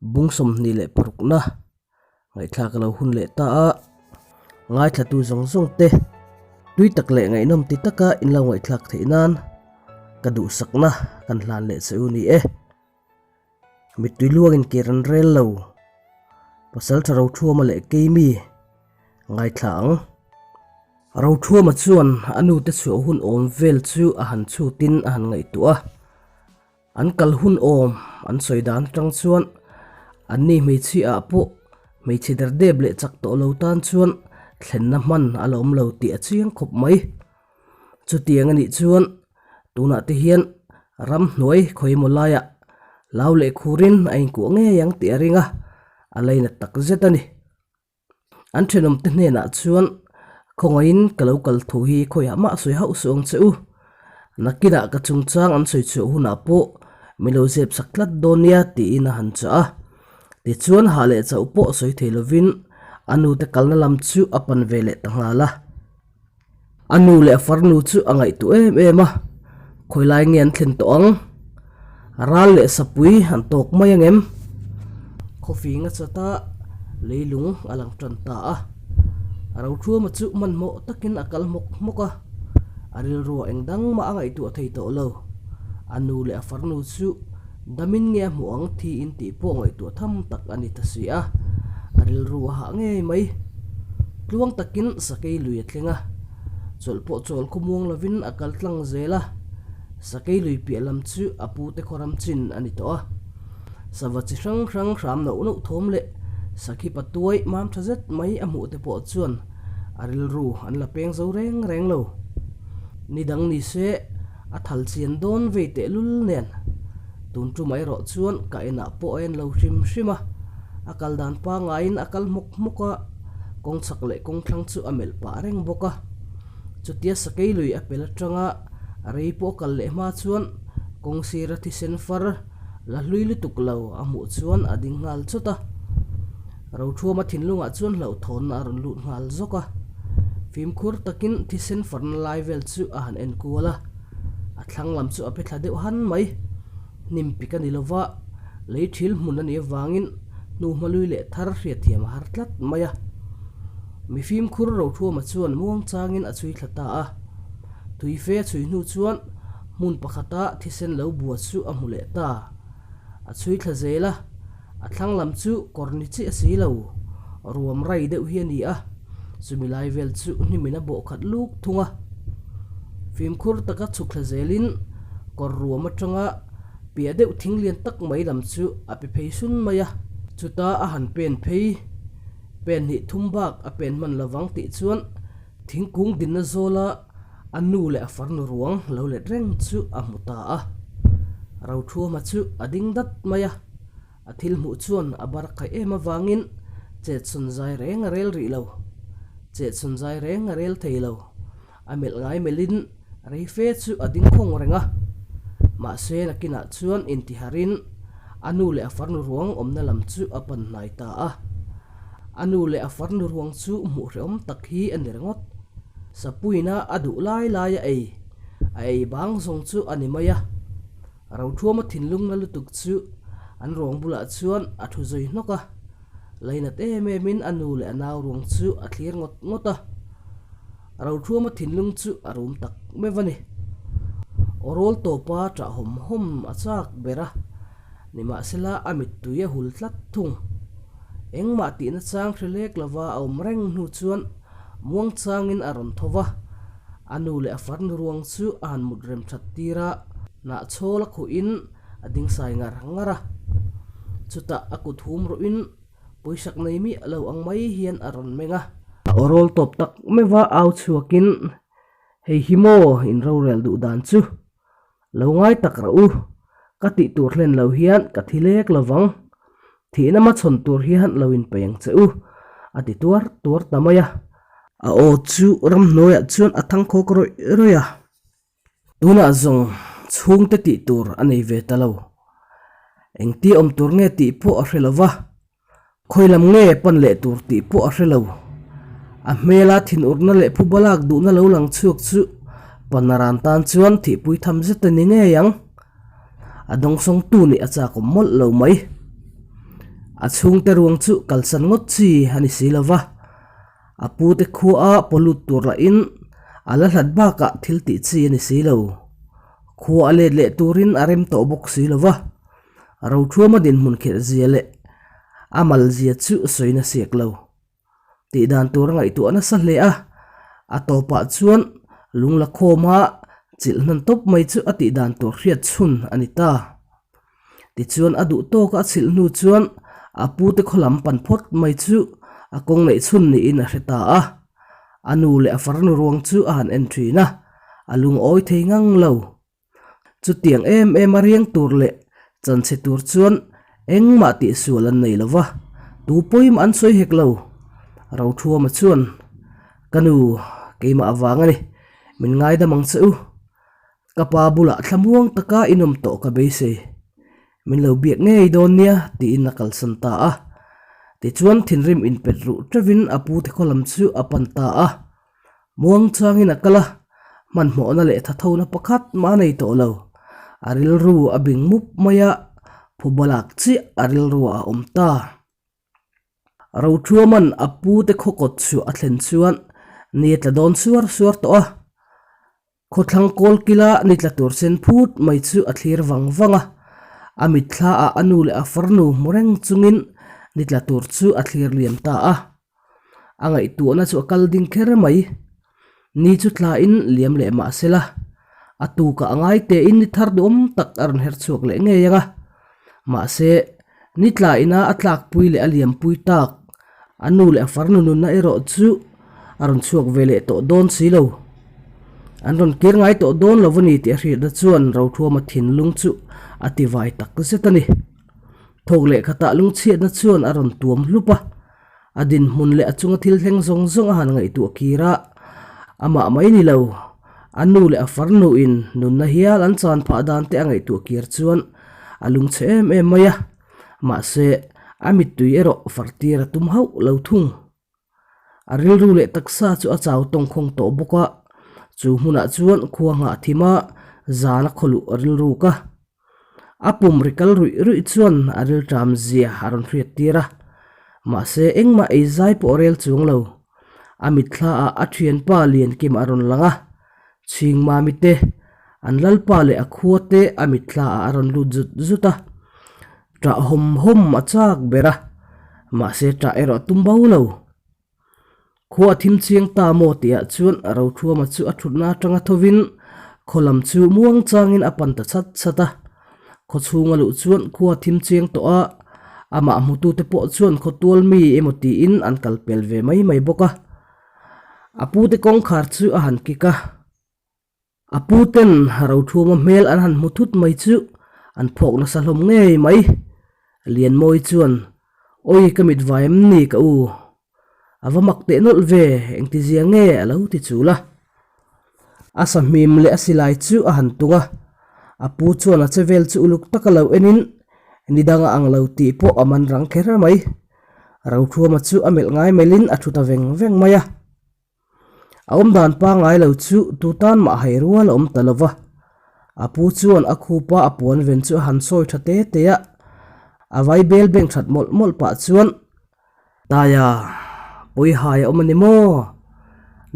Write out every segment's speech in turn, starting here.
Bung 26 na ngaihthlak a lo hun leh ta a, ngaithlatu zawng zawng te tui tak leh ngaihnawm ti taka in lo ngaihthlak theih nan ka duhsakna kan hlan leh che u ni e. Mittui luangin kir an rel lo, pasal tha Rothuama leh Keimi ngaithla ang. Rothuama chuan a nute chhuah hun awm vel chu a han chhutin a han ngaihtuah a. An kal hun awm an sawi dan atang chuan anni hmeichhia ah pawh hmeichhe derdep leh chak tawh lo tan chuan thlenna hman a la awm lo tih a chiang khawp mai. Chutiang a nih chuan tunah te hian ramhnuai khawimaw laiah lau leh khurin a inkuah ngei ang tih a ring a, a lainat tak zet a ni. An thenawmte hnenah chuan, Khawngaihin ka lo kal thu hi khawiah mah sawi hauh suh ang che u. Nakinah ka chungchang an sawi chhuah hunah pawh min lo zep sak tlat dawn nia tiin a han chah a. Tichuan hah leh chauh pawh sawi thei lovin a nute kalna lam chu a pan ve leh ta nghal a. A nu leh a farnu chu a ngaihtuah em em a, khawi lai nge an thlen tawh ang? Ral leh sapui an tawk mai ang em? Khawfing a chat a, leilung a lang tan ta a. Rothuama chu hmanhmawh takin a kal hmawk hmawk a, a rilruah eng dang mah a ngaihtuah thei tawh lo. A nu leh a farnu chu damin nge a hmuh ang thiin tih pawh ngaihtuah tham tak a ni ta si a, a rilru a hah ngei mai. Tluang takin sakei lui a thleng a, chawlh pawh chawl khawmuang lovin a kal tlang zel a, sakei lui piah lam chu a pute khawram chin a ni tawh a. Sava chi hrang hrang hram noh noh thawm leh sakhi patuai mam tha zet mai a hmuh te pawh chuan a rilru an la peng zo reng reng lo. Ni dang ni se a thal chian dawn vei tehlul nen tun tum erawh chuan ka enah pawh a en lo hrim hrim a, a kal dan pangaiin a kal hmawk hmawk a. Kawng chak leh kawng thlang chu a melh pah reng bawk a. Chutia sakei lui a pel atanga rei pawh kal leh hma chuan kawng sira thisen far la hlui lutuk lo a hmuh chuan a ding nghal chawt a. Rothuama thinlungah chuan hlauhthawnna a rawn lut nghal zawk a. Fimkhur takin thisen farna lai vel chu a han en kual a. A thlang lam chu a pe thla deuh han mai. Hnim pik a ni lova, lei thil hmun a nih avangin hnuhma lui leh thar hriatthiam a har tlat mai a. Mi fimkhur Rothuama chuan muangchangin a chhui thla ta a. Tuife a chhui hnu chuan hmun pakhata thisen lo bua chu a hmu leh ta. A chhui thla zel a, a thlang lam chu kawr ni chiah si lo, ruam rai deuh hi a ni a, chumi lai vel chu hnimin a bawh khat luk thung a. Fimkhur taka chhuk thla zelin kawr ruam atanga piah deuh thing lian tak mai lam chu a pe phei sun mai a. Chuta a han pen phei, pen hnih thum bak a pen hman lovang tih chuan thingkung dinna zawla a nu leh a farnu ruang lo let reng chu a hmu ta a. Rothuama chu a ding dat mai a. A thil hmuh chuan a bar khaih em avangin chetsawn zai reng a rel rih lo. Chetsawn zai reng a rel thei lo. A melh ngai melhin rei fe chu a ding khawng reng a. Mahse nakinah chuan intiharin a nu leh a farnu ruang awmna lam chu a pan hnai ta a. A nu leh a farnu ruang chu hmuh hrehawm tak hi a ni ringawt. Sapuina a duh lai lai a ei, a ei bang zawng chu a ni mai a. Rothuama thinlung na lutuk chu an ruang bulah chuan a thu zui hnawk a, lainat em emin a nu leh a nau ruang chu a thlir ngawt ngawt a. Rothuama thinlung chu a rum tak meuh a ni. Aw rawl tawpa ṭah hawm hawm a chak ber a, nimahsela a mittui a hul tlat thung. Engmah tihna chang hre lek lova a awm reng hnu chuan muangchangin a rawn tho va. A nu leh a farnu ruang chu a han mut rem that tir a, hnahchhawl a khuhin a ding sai ngar ngar a. Chutah a kut hum ruhin puisak nei miah lo ang mai hian a rawn meng a. A aw rawl tawp tak meuh a au chhuakin, Hei hi maw in rorel duh dan chu? Lo ngai tak rah u, ka tih tur hlen lo hian ka thi lek lo vang. Thihna hmachhawn tur hian lo inpeih ang che u, a ti tuar tuar ta mai a. A aw chu ramhnuaiah chuan a thangkhawk rawih rawih a. Tunah zawng chhungte tih tur a nei ve ta lo. Engtia awm tur nge tih pawh a hre lo va. Khawi lam nge pan leh tur tih pawh a hre lo. A hmela thinurna leh phuba lak duhna lo lang chhuak chu Panaran tan chuan thihpui tham zet a ni ngei ang. A dawngsawngtu nih a chakawm mawlh lo mai. A chhungte ruang chu kalsan ngawt chi a ni si lo va, a pute khua a pawlut tur lahin a la hlat bakah thil tih chi a ni si lo. Khua a let leh turin a rem tawh bawk si lo va, Rothuama dinhmun khelh zia leh a mal zia chu sawi nasiak lo. Tih dan tur a ngaihtuah nasa hle a, a tawpah chuan lung la khawma chilh hnan tawp mai chu a tih dan tur hriat chhun a ni ta. Tichuan a duh tawka a chhilh hnu chuan a pute khaw lam pan phawt mai chu a kawng neih chhun niin a hre ta a. A nu leh a farnu ruang chu a han en thin a, a lungawi thei ngang lo. Chutiang em em a riang tur leh chanchhe tur chuan engmah tihsual an nei lo va, tu pawimah an sawi hek lo. Rothuama chuan, Ka nu, keimah avang a ni, min ngaidam ang che u. Ka pa bulah thlamuang taka inawm tawh ka beisei. Min lo biak ngei dawn nia, tiin a kalsan ta a. Tichuan thinrim inpet ruh teuhin a pute khaw lam chu a pan ta a. Muang changin a kal a, hmanhmawhna leh thathona pakhat mah a nei tawh lo. A rilru a bing mup mai a, phuba lak chiah a rilru ah a awm ta. Rothuaman a pu te khaw kawt chhuah a thlen chuan ni a tla dawn suar suar tawh a. Khawthlang kawl kila ni tla tur sen phut mai chu a thlir vang vang a, a mitthla ah a nu leh a farnu hmu reng chungin ni tla tur chu a thlir liam ta a. A ngaihtuahna chu a kal ding kher mai. Ni chu tlain liam leh mah se la, a tukah a ngai tein ni thar duhawm tak a rawn her chhuak leh ngei ang a. Mahse, ni tlaina a tlakpui leh a liampui tak, a nu leh a farnu nunna erawh chu a rawn chhuak ve leh tawh dawn si lo. An rawn kir ngai tawh dawn lo a ni tih a hriatna chuan Rothuama thinlung chu a tivai tak zet a ni. Thawk leh khatah lungchhiatna chuan a rawn tuam hlup a. A dinhmun leh a chunga thil thleng zawng zawng a han ngaihtuah kir a, amah mai ni lo, a nu leh a farnuin nunna hial an chan phah dan te a ngaihtuah kir chuan a lungchhe em em mai a, mahse a mittui erawh fartir a tum hauh lo thung. A rilru leh taksa chu a chau tawngkhawng tawh bawk a, chu hmunah chuan khua nghah thim a, zan a khawluh a rilruk a. A pum ri kal ruih ruih chuan a rilṭam zia a rawn hriat tir a, mahse engmah ei zai pawh a rel chuang lo. A mitthla ah a thianpa Liankima a rawn lang a, Chhingmami te, an lalpa leh a khua te a mitthla ah a rawn lut zut zut a. Ṭah hawm hawm a chak ber a, mahse ṭah erawh a tum bo lo. Khua a thim chiang ta maw tih ah chuan Rothuama chu a thutna atanga thovin khaw lam chu muang changin a pan ta chat chat a. Khaw chhung a luh chuan khua a thim chiang tawh a, amah hmutute pawh chuan khaw tual mi emaw tiin an kal pel ve mai mai bawk a. A pute kawngkhar chu a han kik a. A pu ten Rothuama hmel an han hmu thut mai chu an phawk nasa hlawm ngei mai. Lianmawi chuan, Awi ka mit vai em ni ka u? A va mak teh nawlh ve, engtizia nge a lo ti chul a. A sahmim leh a silai chu a han tung a, a pu chuan a che vel chu uluk taka lo enin ni dang a ang lo tih pawh a man rang kher mai. Rothuama chu a melh ngai melhin a thu ta veng veng mai a. A awm dan pangngai lo chu tu tan mah hai rual a awm ta lo va. A pu chuan a khupa a puan ven chu a han sawi tha te te a, a vai bel beng that mawlh mawlh pah chuan, Taia, pawihai a awm a ni maw?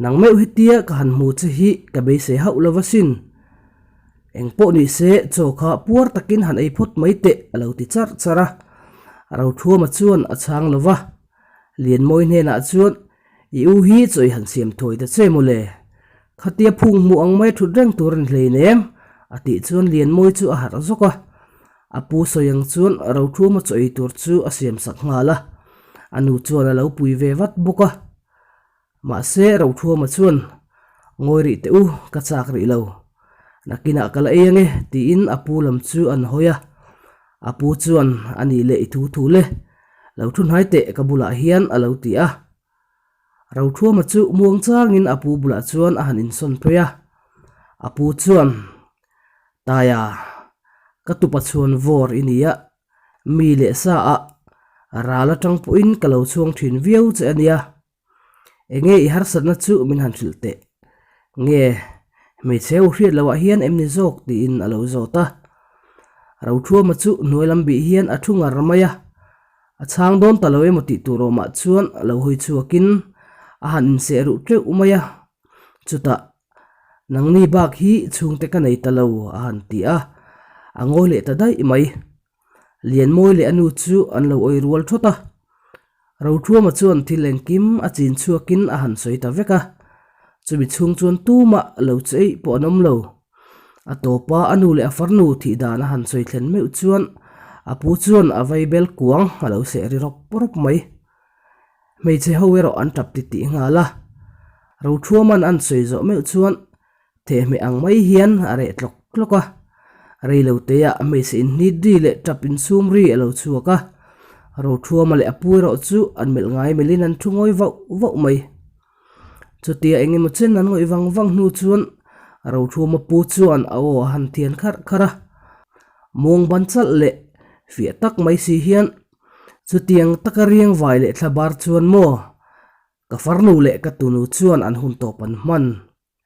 Nang meuh hetia ka han hmu che hi ka beisei hauh lo va sin. Eng pawh ni se chaw kha puar takin han ei phawt mai teh a lo ti charh charh a. Rothuama chuan a chhang lo va. Lianmawi hnenah chuan, I u hi chaw i han siam thuai ta che mawle. Khatia phung hmuh ang mai thut reng tur a ni hleinem, a tih chuan Lianmawi chu a harh zawk a. A pu sawi ang chuan Rothuama chaw ei tur chu a siam sak nghal a, a nu chuan a lo pui ve vat bawk a. Mahse Rothuama chuan, Ngawi rih teh u, ka chak rih lo. Nakinah ka la ei ange, tiin a pu lam chu an hawi a. A pu chuan, A nih leh i thu thu le, lo thu hnai teh ka bulah hian a lo ti a. Rothuama chu muang changin a pu bulah chuan a han insawn phei a. A pu chuan, Taia, ka tupa chhuan vawr i nia, mi leh sa ah ral atang pawhin ka lo chhuang thin viau che a nia. Enge i harsatna chu min han hrilh teh. Nge, hmeichhe ho hriat loh ah hian em ni zawk tiin a lo zawt a. Rothuama chu hnuai lam bih hian a thu ngar mai a. A chhang dawn ta lo emaw tih tur awmah chuan a lo hawi chhuakin a han inseh ruh teuh mai a. Chutah, Nangni bak hi chhungte ka nei ta lo, a han ti a, a ngawi leh ta daih mai. Lianmawi leh a nu chu an lo awi rual thawt a. Rothuama chuan thil engkim a chin chhuakin a han sawi ta vek a, chumi chhung chuan tumah lo che eih pawh an awm lo. A tawpa a nu leh a farnu thih dan a han sawi thlen meuh chuan a pu chuan a vaibel kuang a lo seh ri rawp rawp mai. Hmeichhe ho erawh an tap titih nghal a, Rothuama'n an sawi zawh meuh chuan Thehmeh ang mai hian a reh tlawk tlawk a, reiloteah hmeichhe inhnit ri leh tap insum ri a lo chhuak a, Rothuama leh a pu erawh chu an melh ngai melhin an thu ngawi vauh vauh mai. Chutia eng emaw chen an ngawih vang vang hnu chuan Rothuama pu chuan a aw a han thian kharh kharh a, muang ban chalh leh fiah tak mai si hian, Chutiang taka riang vai leh thla bar chuan maw ka farnu leh ka tunu chuan an hun tawp an hman.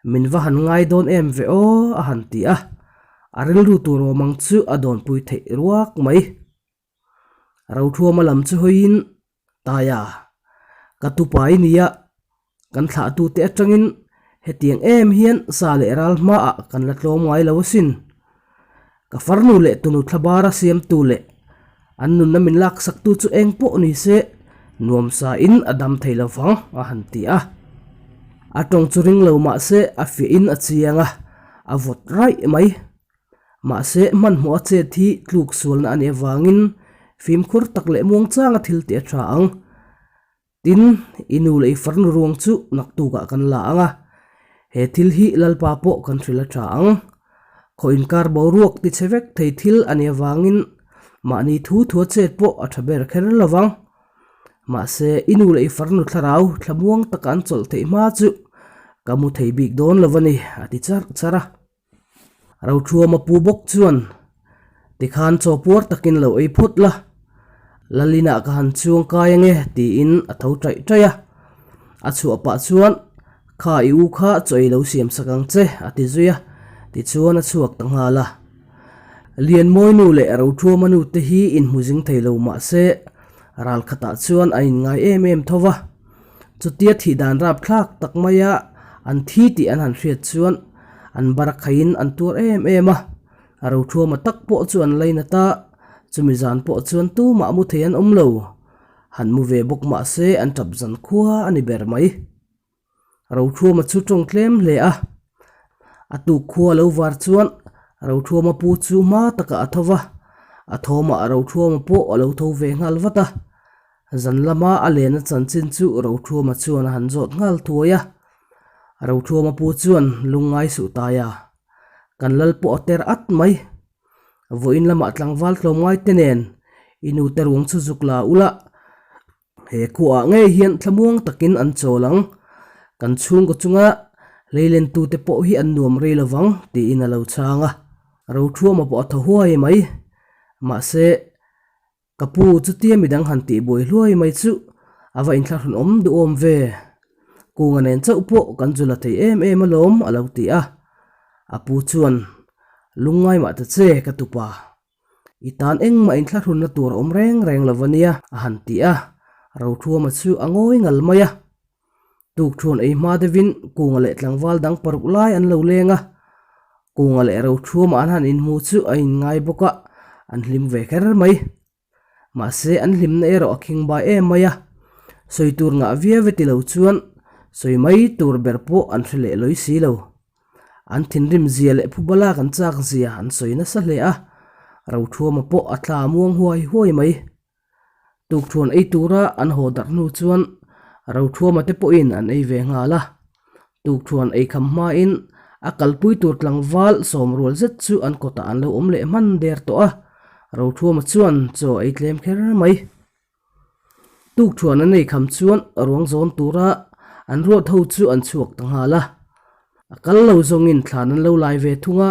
Min va han ngai dawn em ve aw a han ti a, a rilru tur awm ang chu a dawnpui theih ruak mai. Rothuama lam chu hawiin, Taia, ka tupa i nia, kan thlahtute atangin hetiang em hian sa leh ral hmaah kan la tlawm ngai lo asin. Ka farnu leh tunu thlabara siamtu leh an nunna min laksaktu chu eng pawh ni se, nuamsa in a dam thei lo vang, a han ti a. A tawng chu ring lo mah se a fiahin a chiang a, a vawt raih mai. Mahse, hmanhmawh a chet hi tluk sualna a nih avangin fimkhur tak leh muangchanga thil tih a tha ang. Tin, i nu leh i farnu ruang chu naktukah kan la ang a, he thil hi Lalpa pawh kan hrilh a tha ang. Khaw inkar boruak ti chhe vek thei thil a nih avangin mahni thu thua chet pawh a tha ber kher lo vang. Mahse, i nu leh i farnu thlarau thlamuang taka an chawlh theih hma chu ka mu thei bik dawn lo a ni, a ti charh charh a. Rothuama pu bawk chuan, Tikhan chaw puar takin lo ei phawt la, Lalinah ka han chuang kai ange tiin a tho taih taih a. A chhuah pah chuan, Kha i u kha chaw ei lo siam sak ang che a ti zui a, tichuan a chhuak ta nghal a. Lianmawi nu leh Rothuama nu te hi inhmu zing thei lo mah se, ral khatah chuan a inngai em em tho va. Chutia thih dan rapthlak tak maia an thi tih an han hriat chuan an barakhaiin an tuar em em a, a rothuama tak pawh chu an lainat a, chumi zan pawh chuan tumah mu thei an awm lo, han mu ve bawk mah se an tap zan khua a ni ber mai. Rothuama chu tawng tlem hle a, a tuk khua lo var chuan Rothuama pu chu hma takah a tho va, a thawmah Rothuama pawh a lo tho ve nghal vat a. Zan lama a lena chanchin chu Rothuama chuan a han zawt nghal thuai a. Rothuama pu chuan lungngai suh tai a, Kan lal pawh a ter at mai. Vawiin lamah tlangval tlawmngai te nen i nute ruang chu zuk la ula, he khuaah ngei hian thlamuang takin an chawl ang. Kan chhungkaw chunga leilentute pawh hi an nuam rei lovang, tiin a lo chhang a. Rothuama pawh a thaw huai mai. Mahse, Ka pu chutia midang han tih buai hluai mai chu a va inthlahrun awm duhawm ve. Kunga nen chauh pawh kan zu la thei em em alawm a lo ti a. A pu chuan, Lungngai mah ta che ka tupa. I tan engmah inthlahrunna tur a awm reng reng lo ania a han ti a. Rothuama chu a ngawi ngal mai a. Tukthuan ei hma deuhin Kunga leh tlangval dang paruk lai an lo leng a, Kunga leh Rothuama an han inhmu chu a inngai bawk a, an hlim ve kher mai. Mahse an hlimna erawh a khing bai em mai a, sawi tur ngah viau e ti lo chuan sawi mai tur ber pawh an hre leh lawi si lo. An thinrim zia leh phubala kan chak zia an sawi nasa hle a, Rothuama pawh a tla muang huai huai mai. Tukthuan ei tura an haw darh hnu chuan Rothuama te pawhin an ei ve nghal a. Tukthuan ei kham hmain a kalpui tur tlangval sawm rual zet chu an kawtah an lo awm leh hman der tawh a, Rothuama chuan chaw ei tlem kher mai. Tukthuan an ei kham chuan ruang zawn tura an ruat ho chu an chhuak ta nghal a. A kal lo zawngin thlan an lo lai ve thung a,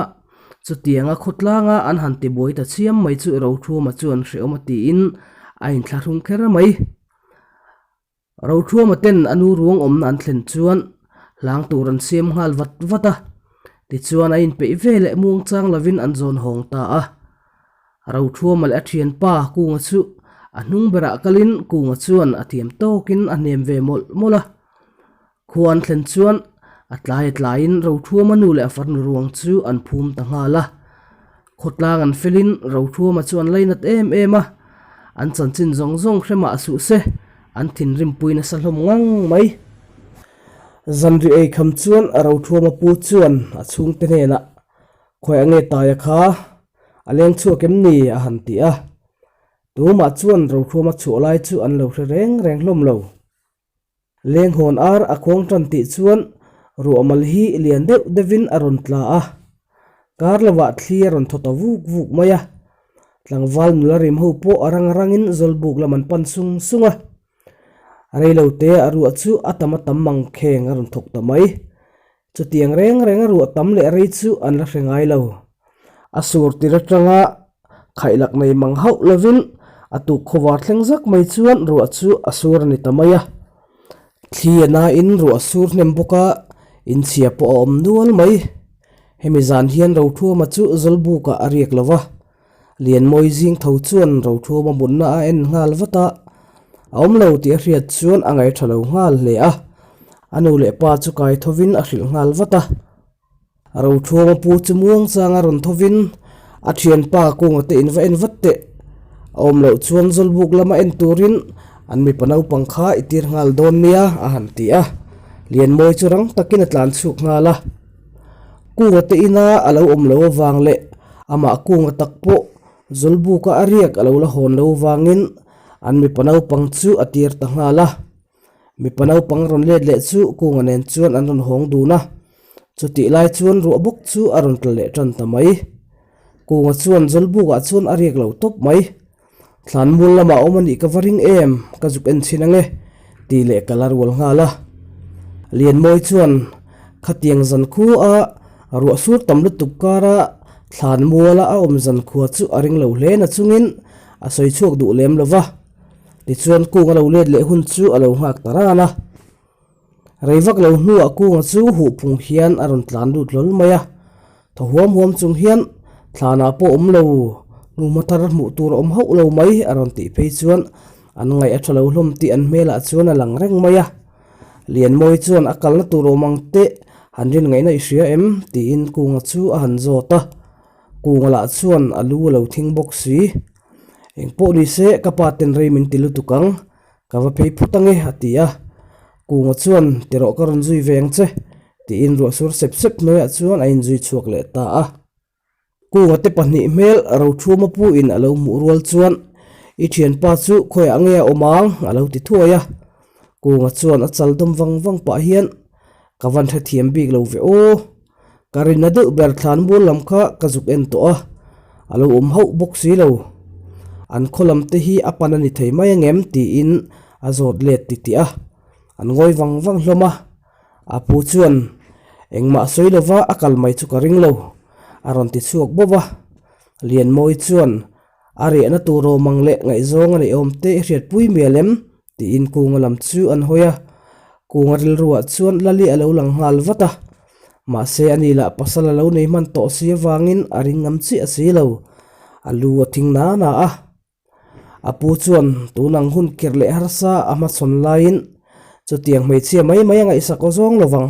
chutianga khawtlanga an han ti buai ta chiam mai chu Rothuama chuan hrehawm a tiin a inthlahrung kher mai. Rothuama ten a nu ruang awmna an thlen chuan hlang tur an siam nghal vat vat a, tichuan a inpeih ve leh muangchang lovin an zawn hawng ta a. Rothuama leh a thianpa Kunga chu A hnung berah kalin Kunga chuan a thiam tawkin a hnem ve mawlh mawlh a. Khua an thlen chuan a tlai a tlaiin Rothuama nu leh a farnu ruang chu an phum ta nghal a. Khawtlang an felin Rothuama chu an lainat em em a, an chanchin zawng zawng hre mah suh se, an thinrimpui nasa hlawm ngang mai. Zanri ei kham chuan Rothuama pu chuan a chhungte hnenah, Khawiah nge Taia kha a leng chhuak em ni? a han ti a. Tumah chuan Rothuama chhuah lai chu an lo hre reng reng hlawm lo. Lenghawn ar a khuang tan tih chuan ruahmal hi lian deuh deuhin a rawn tla a, kar lovah thli a rawn thaw ta vuk vuk mai a. Tlangval nula rim ho pawh a rang rangin Zawlbuk lam an pan sung sung a. Reilo te a ruah chu a tam a tam mang kheng a rawn thawk ta mai. Chutiang reng reng a ruah tam leh rei chu an la hre ngai lo. A sur tir atanga khaihlak nei mang hauh lovin a tuk khawvar thleng zak mai chuan ruah chu a sur a ni ta mai a. Thli a nain ruah sur hnem bawk a, inchhia pawh a awm nual mai. Hemi zan hian Rothuama chu Zawlbukah a riak lo va, Lianmawi zing tho chuan Rothuama mutna a en nghal vat a, a awm lo tih a hriat chuan a ngaih tha lo nghal hle a. A nu leh pa chu kai thovin a hrilh nghal vat a. Rothuama pu chu muang changa rawn thovin a thianpa kunga te in va en vat teh. A awm loh chuan Zawlbuk lama en turin an mipa naupang kha i tir nghal dawn nia a han ti a. Lianmawi chu rang takin a tlan chhuak nghal a. Kunga te ina a lo awm lo avang leh amah kunga tak pawh Zawlbuka a riak a lo la hawn lo vangin an mipa naupang chu a tir ta nghal a. Mipa naupang rawn let leh chu Kunga nen chuan an rawn hawng dun a, chutih lai chuan ruah bawk chu a rawn tla leh tan ta mai. Kunga chuan Zawlbukah chuan a riak lo tawp mai. Thlanmual lamah awm a nih ka va ring em, ka zuk en chhin ange, tih leh ka la rual nghal a. Lianmawi chuan khatiang zan khua ruah sur tam lutuk kara thlanmuala a awm zan khua chu a ring lo hle na chungin a sawi chhuak duh lem lo va. Tichuan kung a lo let leh hun chu a lo nghak ta ran a. Rei vak lo hnuah kunga chu huh phung hian a rawn tlan lut hlawl mai a. Thaw huam huam chung hian thlanah pawh awm lo, hnuhma thar hmuh tur a awm hauh lo mai a rawn tih phei chuan an ngaih a tha lo hlawm tih an hmelah chuan a lang reng mai a. Lianmawi chuan a kalna tur awm ang teh han rin ngaihna i hria em? tiin kunga chu a han zawt a. Kunga lah chuan a lu a lo thing bawk si. Engpawh ni se ka pa ten rei min ti lutuk ang, ka va phei phut ange a ti a. Kunga chuan tirawh ka rawn zui ve ang che tiin ruah sur sep sep hnuaiah chuan a inzui chhuak leh ta a. Kunga te pahnih hmel Rothuma pu in a lo hmuh rual chuan i thianpa chu khawiah nge a awm ang a lo ti thuai a. Kunga chuan a chal dawm vang vang pah hian ka van hrethiam bik lo ve aw. Ka rinna deuh ber thlan mual lam kha ka zuk en tawh a, a lo awm hauh bawk si lo. An khaw lam te hi a pan a ni thei mai angem tiin a zawt let titih a, an ngawi vang vang hlawm a. A pu chuan engmah sawi lova a kal mai chu ka ring lo, a rawn ti chhuak bawp a. Lianmawi chuan a riahna tur awm ang leh ngaihzawng a neih awm te i hriatpui mial em? Tiin Kunga lam chu an hawi a, Kunga rilruah chuan Lali a lo lang nghal vat a. Mahse ani lah pasal a lo nei hman tawh si avangin a ring ngam chiah si lo, a lu a thing na na a. A pu chuan tun ang hun kir leh harsa a hmachhawn laiin chutiang hmeichhia mai mai a ngaihsak aw zawng lovang.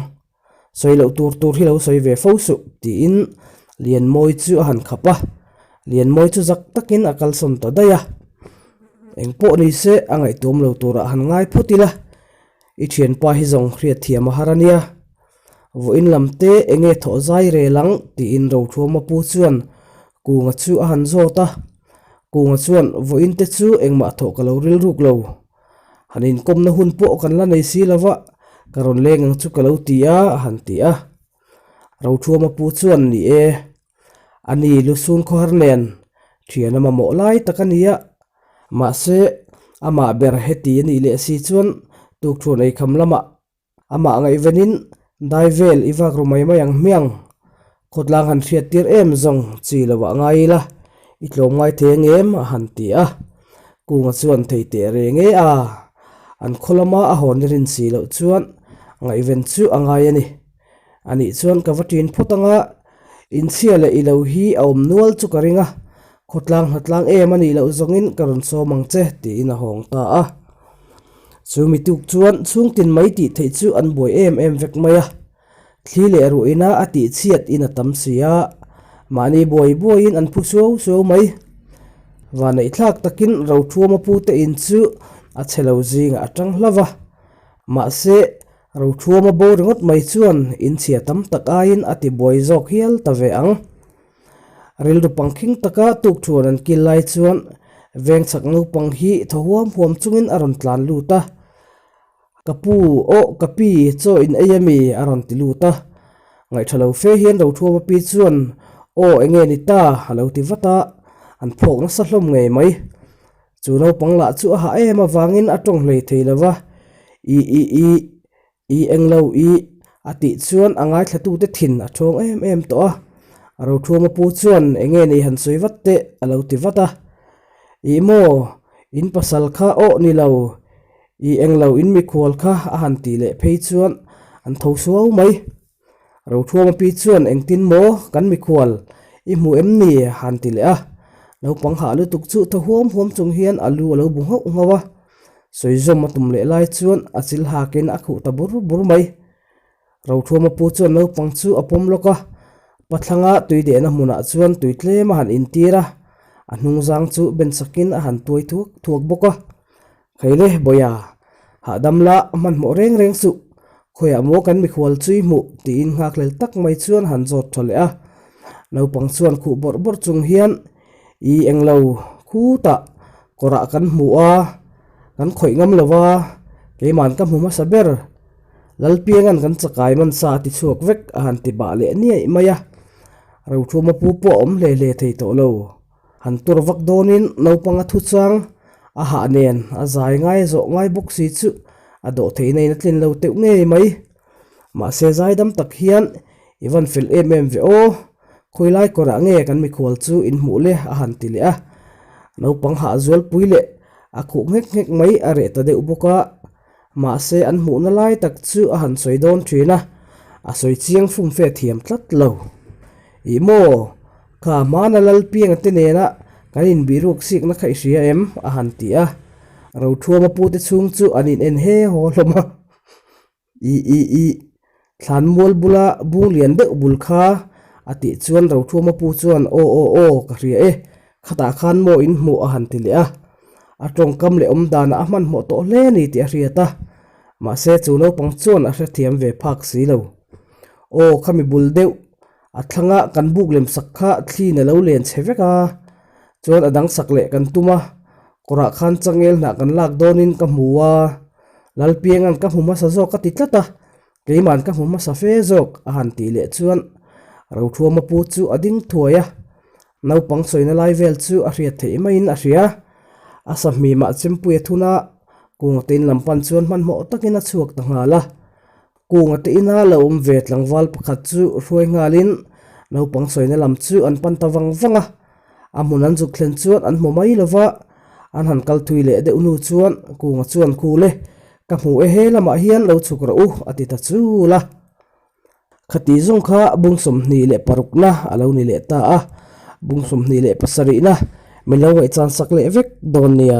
Sawi loh tur tur hi lo sawi ve fo suh, tiin Lianmawi chu a han khap a. Lianmawi chu zak takin a kalsawn ta daih a. Eng pawh ni se a ngaihtuam lo turah han ngai phawt ila, i thianpa hi zawng hriat thiam a har a nia. Vawiin lam te eng nge thawh zai rel ang, tiin Rothuama pu chuan Kunga chu a han zawt a. Kunga chuan vawiin te chu engmah thawh ka lo rilruk lo. Han inkawmna hun pawh kan la nei si lo va, ka rawn leng ang chu ka lo ti a, a han ti a. Rothuama pu chuan ni e, a ni lusun khawhar nen thian a mamawh lai tak a ni a, mahse amah ber heti a nih leh si chuan tukthuan eikham lamah Amah ngaihvenin dai vel i vak ru mai mai ang hmiang. Khawtlang han hriat tir em zawng chi lo ah ngai ila, i tlawm ngai thei ang em? a han ti a. Kunga chuan thei teh reng e a, an khaw lama a hawn i rin si loh chuan ngaihven chu a ngai a ni. Anih chuan ka va ṭin phawt ang a, inchhia leh i lo hi a awm nual chu ka ring a. Khawtlang hnatlang em a nih loh zawngin ka rawn sawm ang che, tiin a hawng ta a. Chu mi tuk chuan chhungtin mai tih theih chu an buai em em vek mai a. Thli leh ruihna a tih chhiat in a tam si a, mahni buai buaiin an phu suau suau mai. Vaneihthlak takin Rothuama pute in chu a chhe lo zingah a tang hlauh va. Mahse, Rothuama bo ringawt mai chuan in chhia tam tak aiin a ti buai zawk hial ta ve ang. Rilru pangkhing taka tukthuan an kil lai chuan vengchhak naupang hi thaw huam huam chungin a rawn tlan lut a. Ka pu, aw ka pi, chaw in ei ami? a rawn ti lut a. Ngaihṭha lo fe hian Rothuama pi chuan, Aw enge ni ta? a lo ti vat a, an phawk nasa hlawm ngei mai. Chu naupang lah chu a hah em avangin a tawng hlei thei lo va, I i i, i englo i, a tih chuan a ngaithlatute thin a ṭhawng em em tawh a. Rothuama pu chuan, Enge ni han sawi vat teh? a lo ti vat a. Ih maw, in pasal kha aw ni lo, I englo in mikhual kha a han tih leh phei chuan an tho suau mai. Rothuama pi chuan engtin maw kan mikhual i hmu em ni a han ti leh a. Naupang hah lutuk chu thaw huam huam chung hian a lu a lo bu nghauh nghauh a. Sawizawm a tum leh lai chuan a chil hakin a khuh ta bur bur mai. Rothuama pu chuan naupang chu a pawm lawk a, pathlanga tui dehna hmunah chuan tui tlem a han intir a, a hnungzang chu ben sakin a han tuai thuak thuak bawk a. Khaile Bawia, hahdam la hmanhmawh reng reng suh, khawiah maw kan mikhual chu i hmuh tiin nghakhlel tak mai chuan han zawt tha leh a. Naupang chuan khuh bawrh bawrh chung hian I englo khutah kawrah kan hmu a, kan khawih ngam lo va, keiman ka hmu hmasa ber. Lalpianga'n kan chakai man sa a ti chhuak vek a han ti bah leh niaih mai a. Rothuama pu pawh a awm hle hle thei tawh lo. Han tur vak dawnin naupang a thu chang a hah nen a zai ngai zawh ngai bawk si chu a dawh theihna in a tlin lo teuh ngei mai. Mahse zaidam tak hian i van fel em em ve aw, khawilai kawrah nge kan mikhual chu in hmuh le a han ti leh a. Naupang hah zualpui leh a khuh nghek nghek mai a reh ta deuh bawk a. Mahse an hmuhna lai tak chu a han sawi dawn thin a, a sawi chiang fum fe thiam tlat lo. Ih maw, kha hmana Lalpianga te nena kan inbihruk sikna kha i hria em? a han ti a. Rothuama pute chhung chu an in en he haw hlawm a. Ih ih ih, Thlanmual bula bung lian deuh bul kha a tih chuan Rothuama pu chuan aw aw aw ka hria e, khatah khan maw in hmuh a han ti leh a. A tawngkam leh awm danah a hmanhmawh tawh hle ni tih a hriat a, mahse chu naupang chuan a hrethiam ve phak si lo. Aw khami bul deuh a thlanga kan buk lem sak kha thliin a lo len chhe vek a, chuan a dang sak leh kan tum a, kawrah khan changel hnah kan lak dawnin ka hmu a, Lalpianga'n ka hmu hmasa zawk a ti tlat a, Keima'n ka hmu hmasa fe zawk a han tih leh chuan Rothuama pu chu a ding thuai a, naupang sawina lai vel chu a hriat theih maiin a hria. A sahmimah Chempuia thuna Kunga te in lam pan chuan hmanhmawh takin a chhuak ta nghal a. Kunga te ina lo awm ve tlangval pakhat chu hruai nghalin naupang sawina lam chu an pan ta vang vang a. A hmun an zuk thlen chuan an hmu mai lo va, an han kal thui leh deuh hnu chuan Kunga chuan Khule, ka hmu e he lamah hian lo chhuk rawh u a ti ta chul a. Khati zawng kha bung 26na a lo ni leh ta a, bung 27na min lo ngaihchan sak leh vek dawn nia.